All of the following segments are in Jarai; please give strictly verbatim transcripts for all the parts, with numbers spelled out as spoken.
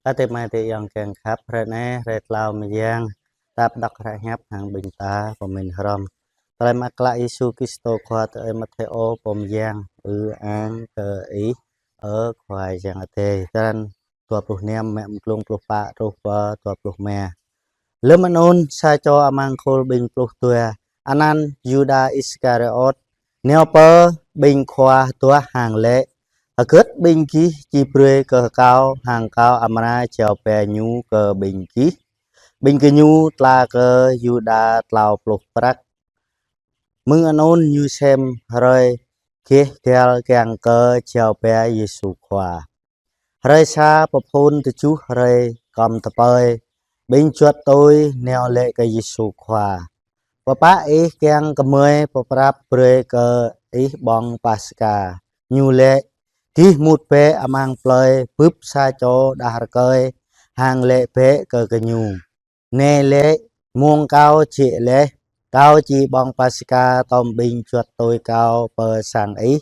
Ơ adơi amai adơi ayŏng kiăng khăp, hrơi anai, hrơi tlâo mơyang, ta pơđŏk hră hiăp hăng ƀing ta pơmĭn hrŏm. Tơlơi mơak klă Yêsu Kristô Khua tui Ơi Matthêô pô mơyang. Ư-ang kơ Ih, ơ Khua Yang Adai. Črăn dua pluh năm, mă mơ̆ng glông pluh pă truh pơ dua pluh rơma. Lơ̆m anŭn, sa čô amăng khul ƀing pluh dua, anăn Yuđa Iskariôt, nao pơ ƀing khua hơduah hăng laĭ: Hơgĕt ƀing gih či brơi kơ kâo, hăng kâo amra jao ba ñu kơ ƀing gih? Ƀing gơñu tla kơ Yuđa tlâo pluh prăk. Mơ̆ng anŭn ñu sem hrơi gêh găl kiăng kơ jao ba Yêsu Khua. Hrơi sa pơphun tơjuh hrơi kŏm tơpơi, ƀing juăt tui nao laĭ kơ Yêsu Khua: Pơpă Ih kiăng gơmơi pơprăp brơi kơ Ih ƀơ̆ng Paska? Ñu laĭ: Gih mŭt bĕ amăng plơi, bưp sa čô đah rơkơi, hăng laĭ bĕ kơ gơñu: Nai laĭ, mông kâo jĕ laih, kâo či ƀơ̆ng Paska tŏm ƀing juăt tui kâo pơ sang Ih.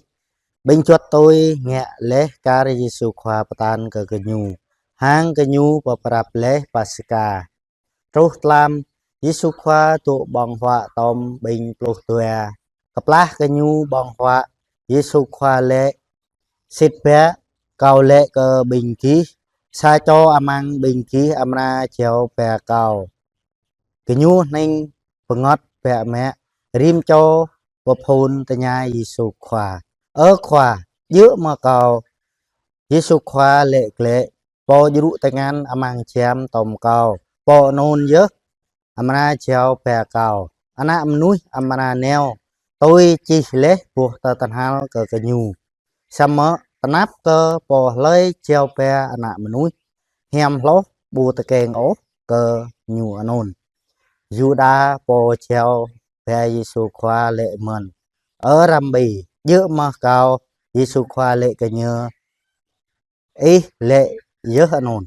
Ƀing juăt tui ngă laih kar Yêsu Khua pơtă kơ gơñu, hăng gơñu pơprăp laih Paska. Truh tlam, Yêsu Khua dŏ ƀơ̆ng huă tŏm ƀing pluh dua. Kơplah gơñu ƀơ̆ng huă, Yêsu Khua laĭ: Sĭt biă, Kâo laĭ kơ ƀing gih, sa čô amăng ƀing gih amra jao ba Kâo. Gơñu hning bơngơ̆t biă mă, rĭm čô pơphun tơña Yêsu Khua: Ơ Khua, djơ̆ mơ̆ kâo? Yêsu Khua laĭ glaĭ: Pô djru tơngan amăng jam tŏm Kâo, pô anŭn yơh amra jao ba Kâo. Ană mơnuih amra nao tui čih laih boh tơtơhnal kơ gơñu. Samơ̆ tơnap kơ pô hlơi jao ba Ană Mơnuih, hiam hloh ƀu tơkeng ôh kơ ñu anŭn. Yuđa pô jao ba Yêsu Khua laĭ mơ̆n: Ơ Rabbi, djơ̆ mơ̆ kâo? Yêsu Khua laĭ kơ ñu: Ih laĭ yơh anŭn.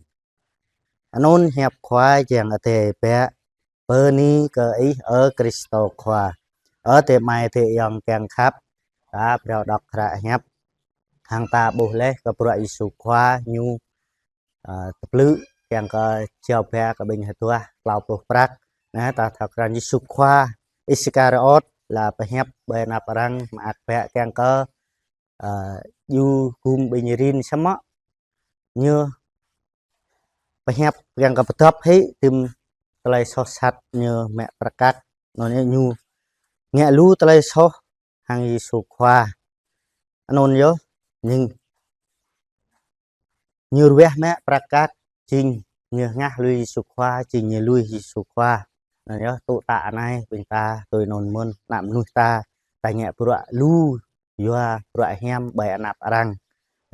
Anŭn hiăp Khua Yang Adai biă. Bơni kơ Ih, ơ Kristô Khua. Ơ adơi amai adơi ayŏng kiăng khăp, ta phrâo đŏk hră hiăp hăng ta ƀuh laih kơ bruă Yêsu Khua ñu, ơ, tơplư kiăng kơ jao ba kơ ƀing hơduah tlâo pluh prăk. Anai, ta thâo krăn Yêsu Khua Iskariôt, lĕ pơhiăp ƀơi anăp arăng mơak biă kiăng kơ, ơ, djru gum ƀing rin, samơ̆ ñu pơhiăp kiăng kơ pơdŏp hĭ tơm tơlơi soh sat ñu mă prăk. Anŭn yơh ñu ngă lu tơlơi soh hăng Yêsu Khua. Anŭn yơh, ñu, ñu ruah mă prăk, jing ñu hơngah lui Yêsu Khua, jing ñu lui Yêsu Khua. Anŭn yơh, tŭ tă anai ƀing ta tui anŭn mơ̆n, ană mơnuih ta, ta ngă bruă lu yua bruă hiam ƀơi anăp arăng,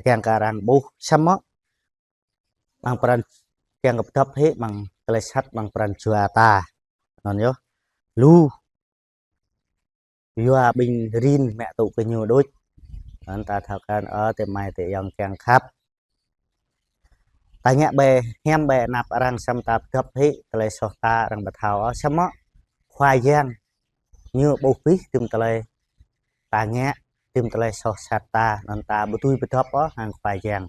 kiăng kơ arăng ƀuh, samơ̆ amăng pran, kiăng kơ pơdŏp hĭ amăng tơlơi sat amăng pran jua ta. Anŭn yơh, lu yua ƀing rin mă tŭ kơ ñu đôč. Anŭn ta thâo krăn, ơ adơi amai adơi ayŏng kiăng khăp. Ta ngă ƀơi hiam ƀơi anăp arăng, samơ̆ ta pơdŏp hĭ tơlơi soh ta, arăng ƀu thâo ôh, samơ̆ Khua Yang ñu ƀuh abih tơm tơlơi ta ngă, tơm tơlơi soh sat ta, anŭn ta ƀu dưi pơdŏp ôh hăng Khua Yang.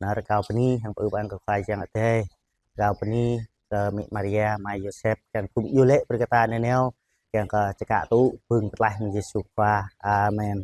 Anŭn rơkâo bơni hăng pơư pơang kơ Khua Yang Adai. Rơkâo bơni kơ Mĭ Maria, Ama Yôsep, kiăng gum iâu laĭ brơi kơ ta nanao, kiăng kơ čơkă tŭ pơ̆ng pơklaih mơ̆ng Yêsu Khua. Amen.